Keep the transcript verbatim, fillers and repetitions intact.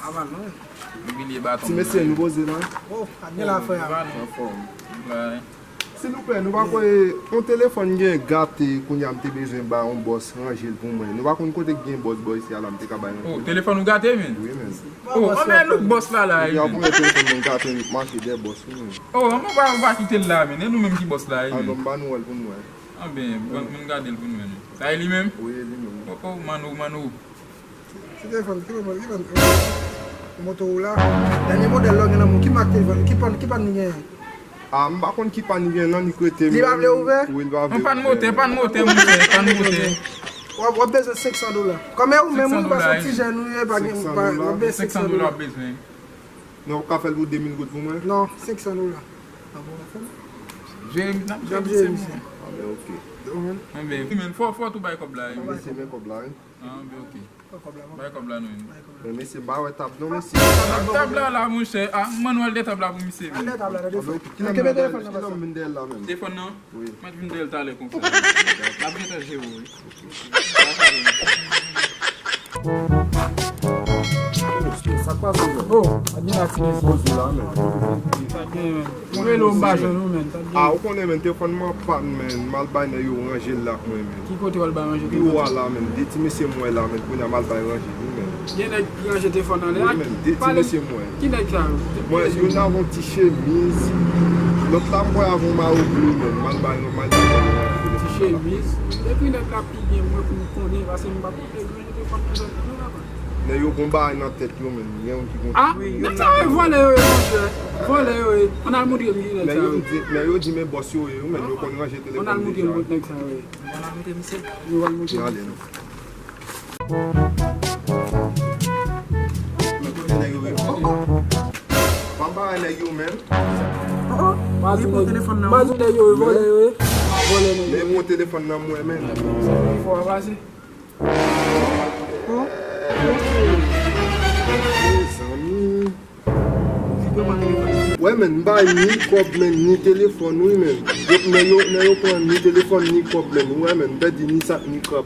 Aval non. Ti mesye, nou poze la. Oh, ak gen la frè. Anfòm. Silvouplè, nou pa kwè yon telefòn gen gate, kounye a m te bezwen ba yon bòs ranje l pou mwen. Nou pa konn kote k gen bòs bò isi a la, m te ka bay ranje. Oh, telefòn ou gate, men? Wi, men. Oh, anben louk bòs la la, men. Yon premye telefòn mwen gate, m mache dèyè bòs, wi, men. Oh, anben ou pa, ou pa kite l la, men. E nou menm ki bòs la, wi, men. Ah, non, m ba nou wè l pou nou wè. Anben, ban m gade l pou nou wè, men. Sa e li menm? Wi, e li menm. Oh, oh, Mano, Mano. Ki telefòn, ki telefòn, ki telefòn? Motorola. Dènye modèl la w gen nan men w. Ki mak telefòn? Ki pàn, ki pàn li genyen? Ah, m pa konn ki pàn li genyen non, li k rete. Li pa vle ouvè? Wi, li pa vle ouvè. Pàn motè, pàn motè, monchè, pàn motè. W ap, w ap bezwen senk san dola. Kòm e ou menm, wi, paske yon ti jèn, wi, e pa gen, w ap bezwen senk san dola. Senk san dola w ap bezwen. Non, w ka fè l pou de mil goud pou mwen? Non, senk san dola. Jere misye, n ap jere misye. Anben, ok. Anben, men fò, fò tou bay kòb la, wi. Mesye, men kòb la, wi. Ah, anben, ok. Bay kòb la non. Men mesye, m pa wè tab non, mesye. Tab la la, monchè. Ah, m ann wè l de tab la pou misye, men. Anben, ok. Kilè m vin dèyè l la menm? Telefòn nan? Wi. Mwen t vin dèyè l talè konsa. L ap gentan jere w, wi. Sa k pase, jèn? Oh, ap vin ak ti mesye. Poze la, men. Sa k gen, men? Mwen rele w, m pa jwenn ou, men. Sa k gen? Ah, ou konnen, men, telefòn mwen an pàn, men. M al bay nèg yo ranje l la pou mwen, men. Ki kote w al bay ranje telefòn? Biwo a la, men. De ti mesye m wè la, men. Kounye a m al bay ranje l, wi, men. Gen nèg ki ranje telefòn nan lè a? Wi, men. De ti mesye m wè. Ki nèg sa yo? Mwen, youn avè yon ti chemiz. Lòt la, m wè avè yon mayo ble, men. M al bay, m al bay ranje telefòn nan. Ti chemiz. Epi nèg la pi byen mwen pou m konnen, paske m p ap ranje telefòn nan zòn nan, non, papa. Nèg yo gon bagay nan tèt yo, men. Gen yon ki gon... Ah, nèg sa yo vòlè yo ye, monchè. Vòlè yo ye. Ann al montre m ki nèg sa yo ye. Men yo di, men bòs yo ye, men yo konn ranje telefòn deja. Ann al montre m kot nèg sa yo ye. Ann al montre misye. Yo al montre. Ann ale, non. Men kote nèg yo ye? Oh, oh. Pa bay nèg yo, men. Oh, oh. Li pran telefòn nan. Li pran telefòn nan, vòlè yo ye. Vòlè nèg yo ye. Men pran telefòn nan mwen, men. Fò a pase. Mezanmi. Wè, men, m bay ni kòb, men, ni telefòn, wi, men. Yo, men yo, men yo pran ni telefòn, ni kòb, men. Wè, men, m pèdi ni sak, ni kòb.